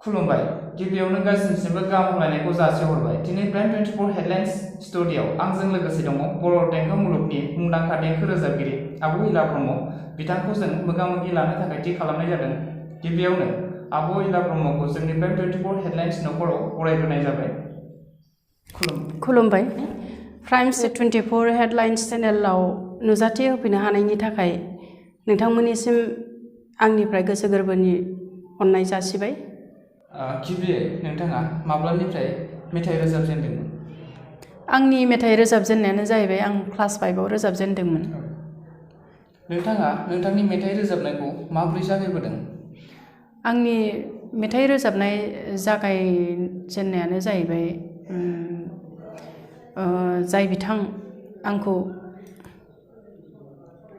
खुलुमबाय गिबियावनो गासिनिसिमबो गाहाम हामलायनायखौ जासिहरबाय। दिनै ब्राइन 24 हेडलाइन्स स्टुडिय'आव आंजों लोगोसे दङ बर' देंखो मुलुगनि मुंदांखा देंखो रोजाबगिरि आब' इला ब्रह्म। बिथांखौ जों मोगा-मोगि लानो थाखाय थि खालामनाय जादों। गिबियावनो आब' इला ब्रह्मखौ जोंनि ब्राइन 24 हेडलाइन्स न'खराव बरायग्रोनाय जाबाय। खुलुमबाय। प्राइम्स 24 हेडलाइन्स चेनेलाव नुजाथि होफैनो हानायनि थाखाय नोंथांमोननिसिम आंनिफ्राय गोसो गोरबोनि अननाय जासिबाय। गिबियै नोंथाङा माब्लानिफ्राय मेथाइ रोजाबजेनदोंमोन? आंनि मेथाइ रोजाबजेननायानो जाहैबाय आं क्लास 5आव रोजाबजेनदोंमोन। नोंथाङा नोंथांनि मेथाइ रोजाबनायखौ माबोरै जागायबोदों? आंनि मेथाइ रोजाबनाय जागायजेननायानो जाहैबाय जाय बिथां आंखौ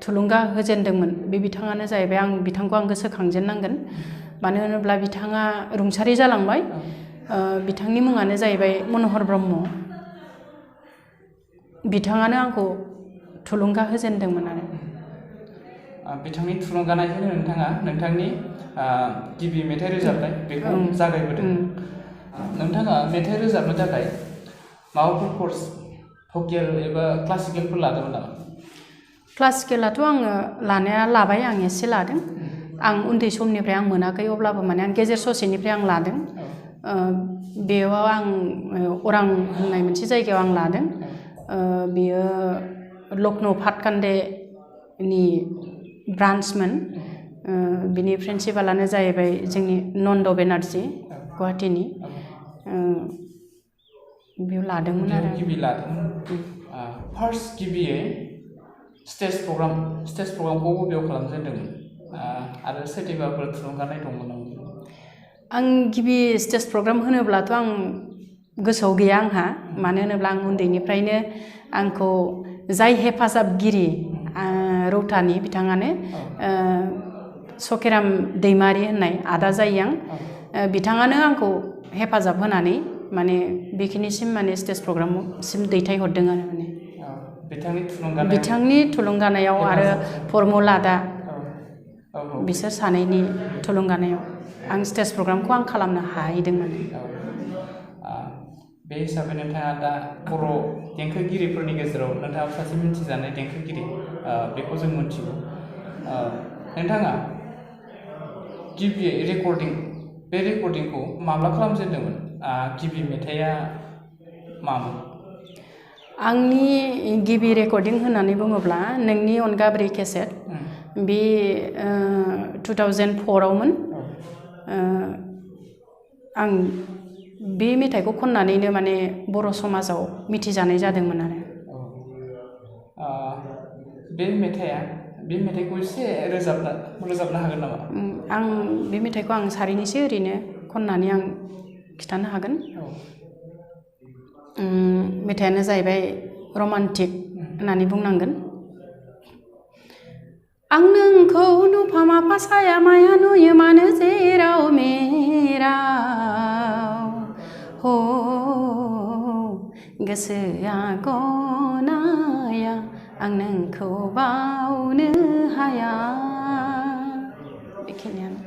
थुलुंगा होजेनदोंमोन बे बिथाङानो जाहैबाय बिथांखौ आं गोसोखांजेननांगोन। मानो होनोब्ला बिथाङा रुंसारि जालांबाय। बिथांनि मुङानो जाहैबाय मनहर ब्रह्म। बिथाङानो आंखौ थुलुंगा होजेनदोंमोन आरो। बिथांनि थुलुंगानायजोंनो नोंथाङा नोंथांनि गिबि मेथाइ रोजाबनाय बेखौ जागायबोदों। नोंथाङा मेथाइ रोजाबनो थाखाय माबाफोर कर्स भकेल एबा क्लासिकेलफोर लादोंमोन नामा? क्लासिकेलाथ' आङो लानाया लाबाय, आं एसे लादों। आं उन्दै समनिफ्राय आं मोनाखै, अब्लाबो माने आं गेजेर ससेनिफ्राय आं लादों। बेयाव आं अरां होननाय मोनसे जायगायाव आं लादों। बेयो लखनौ फातकान्डेनि ब्रान्समोन। बिनि प्रिन्सिपालानो जाहैबाय जोंनि नन्द बेनार्जी, गुवाहाटीनि। बेयाव लादोंमोन आरो। गिबि लादोंमोन। फार्स्ट गिबियै स्टेज प्रग्रामखौ बबेयाव खालामजेनदोंमोन आरो सोरनिबाफोर थुलुंगानाय दंमोन नामा? आं गिबि स्टेज प्रग्राम होनोब्लाथ' आं गोसोआव गैया आंहा। मानो होनोब्ला आं उन्दैनिफ्रायनो आंखौ जाय हेफाजाबगिरि रौतानि बिथाङानो सकेराम दैमारि होननाय आदा जायो आं। बिथाङानो आंखौ हेफाजाब होनानै माने बेखिनिसिम माने स्टेज प्रग्रामसिम दैथायहरदों आरो माने। बिथांनि थुलुंगानायाव आरो फरमुल आदा बिसोर सानैनि थुलुंगानायाव आं स्टेज प्रग्रामखौ आं खालामनो हाहैदोंमोन। बे हिसाबै नोंथाङा दा बर' देंखोगिरिफोरनि गेजेराव नोंथाङा सासे मिथिजानाय देंखोगिरि, बेखौ जों मिथिगौ। नोंथाङा गिबियै बे रेकर्डिंखौ माब्ला खालामजेनदोंमोन? गिबि मेथाइआ मामोन? आंनि गिबि रेकर्डिं होननानै बुङोब्ला नोंनि अनगा ब्रै केसेट, बे 2004आवमोन। आं बे मेथाइखौ खननानैनो माने बर' समाजाव मिथिजानाय जादोंमोन आरो। बे मेथाइखौ एसे रोजाबनो हागोन नामा? आं बे मेथाइखौ आं सारिनिसो ओरैनो खननानै आं खिन्थानो हागोन। मेथाइयानो जाहैबाय रमान्टिक होननानै बुंनांगोन। आं नोंखौ नुफामा फासाया माया नुयो मानो जेराव मेराव हो गोसोआ गनाया आं नोंखौ बावनो हाया। बेखिनियानो।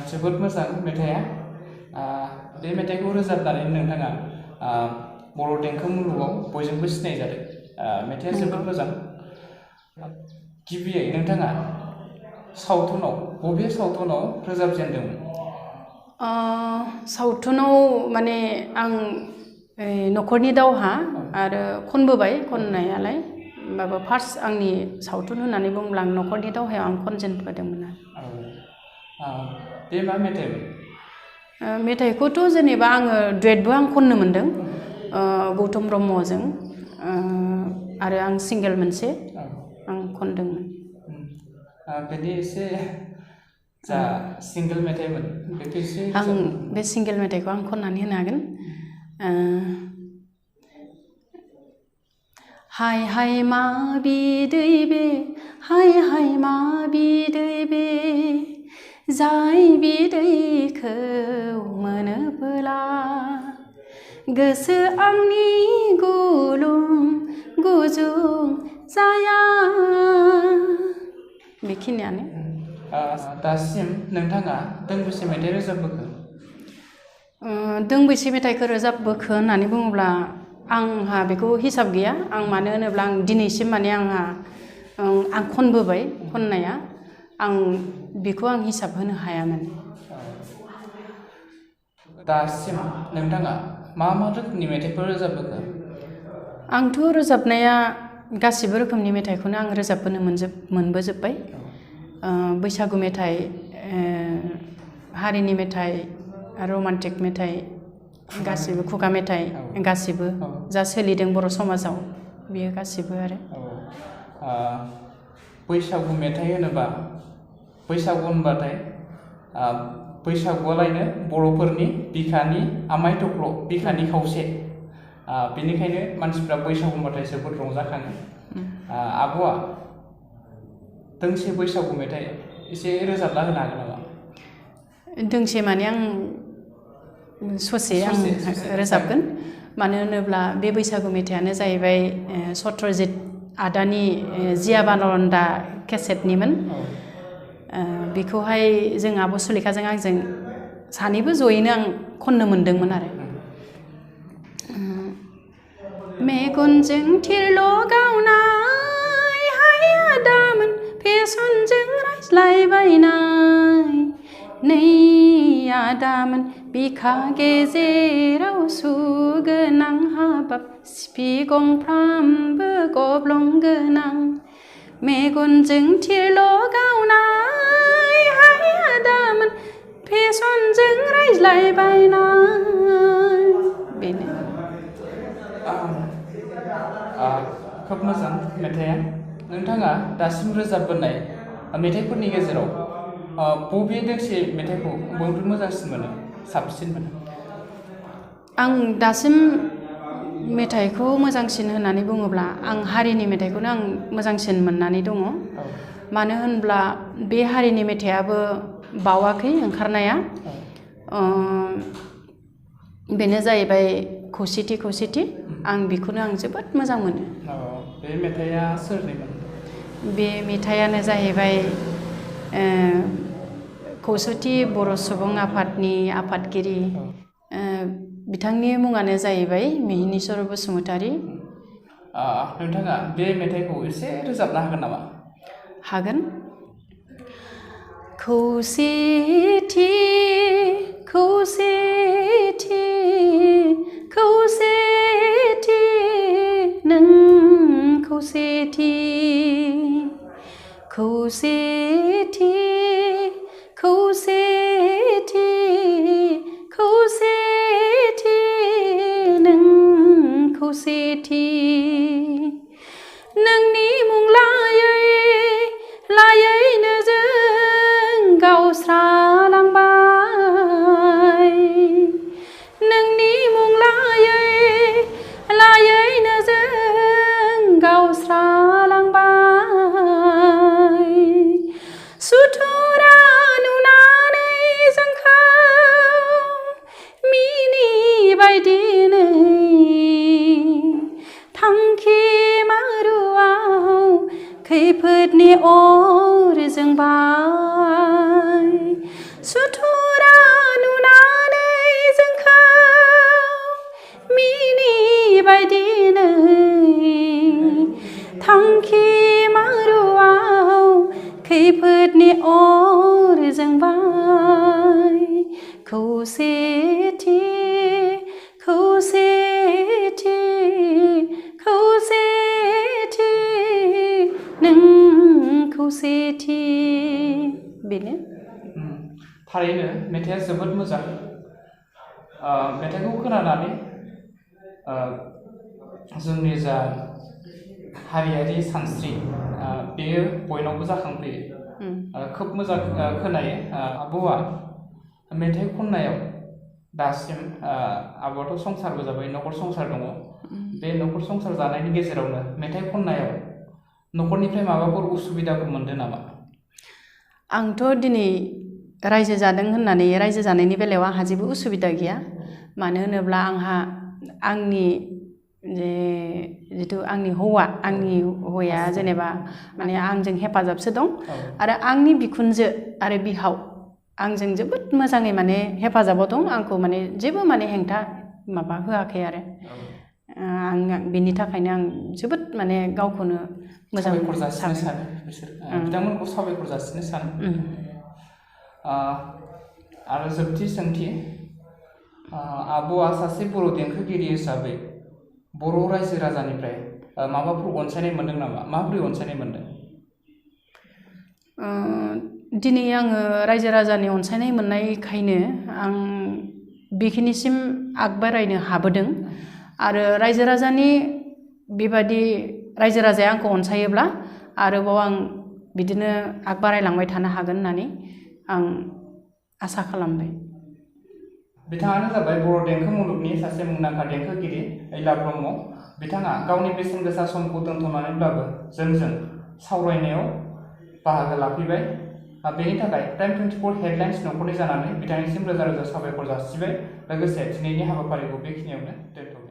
जोबोद मोजां मेथाइया। बे मेथाइखौ रोजाबनानै नोंथाङा बर' देंखो मुलुगाव बयजोंबो सिनायजादों। मेथाइया जोबोद मोजां। गिबियै नोंथाङा बबे सावथुनाव रोजाबजेनदोंमोन? सावथुनाव माने आं न'खरनि दावहा आरो खनबोबाय खननायालाय, होमबाबो फार्स्ट आंनि सावथुन होननानै बुङोब्ला आं न'खरनि दावहायाव आं खनजेनबोदोंमोन आरो। बे मा मेथाइमोन? मेथाइखौथ' जेनेबा आङो डुएटबो आं खननो मोनदों गौतम ब्रह्मजों, आरो आं सिंगेल मोनसे आं खनदोंमोन। बेनि एसे जा सिंगेल मेथाइमोन बेखौ एसे आं बे सिंगेल मेथाइखौ आं खननानै होनो हागोन। हाय हाय मा बिदै बे, हाय हाय मा बिदै बे, जाय बिदैखौ मोनोबोला गोसो आंनि गुलुं गुजुं जाया। बेखिनियानो। दासिम नोंथाङा दोंबेसे मेथाइ रोजाबबोखो? दोंबैसे मेथाइखौ रोजाबबोखो होननानै बुङोब्ला आंहा बेखौ हिसाब गैया आं मानो होनोब्ला आं दिनैसिम माने आं खनबोबाय खननाया आं बेखौ आं हिसाब होनो हायामोन दासिम नोंथाङा मा रोखोमनि मेथाइफोर रोजाबबोखो आंथ' रोजाबनाया गासिबो रोखोमनि मेथाइखौनो आं रोजाबबोनो मोनबोजोब्बाय बैसागु मेथाइ हारिनि मेथाइ रमान्टिक मेथाइ गासिबो खुगा मेथाइ गासिबो जा सोलिदों बर' समाजाव बेयो गासिबो आरो बैसागु मेथाइ होनोबा बैसागु होनबाथाय बैसागुआलायनो बर'फोरनि बिखानि आमाय थख्ल' बिखानि खावसे बेनिखायनो मानसिफ्रा बैसागु होनबाथाय जोबोद रंजाखाङो आब'आ दोंसे बैसागु मेथाइ एसे रोजाबना होनो हागोन नामा दोंसे माने आं ससे आं रोजाबगोन मानो होनोब्ला बे बैसागु मेथाइयानो जाहैबाय सत्रजित आदानि जिया बानरन्दा केसेटनिमोन बेखौहाय जों आब' सुलेखाजों आंजों सानैबो जयैनो आं खननो मोनदोंमोन आरो मेगनजों थिरल' गावनाय हाय आदामोन फेसनजों रायज्लायबायनाय नै आदामोन बिखा गेजेराव सुगोनां हाबाब सिफि गंफ्रामबो गब्लं गोनां मेगनजों थिरल' गावनाय हाय आदामोन फेसनजों रायज्लायबायनाय बेनो खोब मोजां मेथाइया नोंथाङा दासिम रोजाबबोनाय मेथाइफोरनि गेजेराव बबे दोंसे मेथाइखौ बयनिख्रुइ मोजांसिन मोनो साबसिन मोनो आं दासिम मेथाइखौ मोजांसिन होननानै बुङोब्ला आं हारिनि मेथाइखौनो आं मोजांसिन मोननानै दङ मानो होनब्ला बे हारिनि मेथाइयाबो बावाखै ओंखारनाया बेनो जाहैबाय खौसेथि खौसेथि आं बेखौनो आं जोबोद मोजां मोनो बे मेथाइया सोरनिमोन बे मेथाइयानो जाहैबाय खौसेथि बर' सुबुं आफादनि आफादगिरि बिथांनि मुङानो जाहैबाय मिहिनीश्वर बसुमतारी नोंथाङा बे मेथाइखौ एसे रोजाबना हागोन नामा हागोन खौसेथि खौसेथि खौसेथि नों खौसेथि खौसेथि खौसेथि खौसेथि नों खौसेथि नोंनि मुं लायैनो जों गावस्रालांबाय नोंनि मुं लायैनो जों गावस्रालांबाय सुथुरा नुनानै जोंखौ मिनिबायदिनो थांखि मारुआव खैफोदनि अर जोंबाय सुथुरा नुनानै जोंखौ मिनिबायदिनो थांखि मारुआव खैफोदनि अर जोंबाय खौसेथि खौसेथि खौसेथि नों खौसेथि बेनो थारैनो मेथाइया जोबोद मोजां मेथाइखौ खोनानानै जोंनि जा हारियारि सानस्रि बेयो बयनावबो जाखांफैयो खोब मोजां खोनायो आब'आ मेथाइ खननायाव दासिम आब'आथ' संसारबो जाबाय न'खर संसार दङ बे न'खर संसार जानायनि गेजेरावनो मेथाइ खननायाव न'खरनिफ्राय माबाफोर उसुबिदाफोर मोनदों नामा आंथ' दिनै रायजो जादों होननानै रायजो जानायनि बेलायाव आंहा जेबो उसुबिदा गैया मानो होनोब्ला आंहा आंनि जिथु आंनि हौवाया जेनेबा माने आंजों हेफाजाबसो दं आरो आंनि बिखुनजो आरो बिहाव आंजों जोबोद मोजाङै माने हेफाजाबाव दं आंखौ माने जेबो माने हेंथा माबा होआखै आरो आं बिनि थाखायनो आं जोबोद माने गावखौनो मोजां साबायखर जासिनो सानो बिसोर बिथांमोनखौ साबायखर जासिनो सानो आरो जोबथि सोंथि आब'आ सासे बर' देंखोगिरि हिसाबै बर' रायजो राजानिफ्राय माबाफोर अनसायनाय मोनदों नामा माबोरै अनसायनाय मोनदों दिनै आङो रायजो राजानि अनसायनाय मोननायखायनो आं बेखिनिसिम आग बारायनो हाबोदों आरो रायजो राजानि बेबादि रायजो राजाया आंखौ अनसायोब्ला आरोबाव आं बिदिनो आग बारायलांबाय थानो हागोन होननानै आं आसा खालामबाय बिथाङानो जाबाय बर' देंखो मुलुगनि सासे मुंदांखा देंखोगिरि ऐला ब्रह्म बिथाङा गावनि बेसेन गोसा समखौ दोनथ'नानैब्लाबो जोंजों सावरायनायाव बाहागो लाफैबाय बेनि थाखाय प्राइम 24 हेडलाइन्स न'खरनि जानानै बिथांनिसिम रोजा रोजा साबायखर जासिबाय लोगोसे दिनैनि हाबाफारिखौ बेखिनियावनो दोनथ'बाय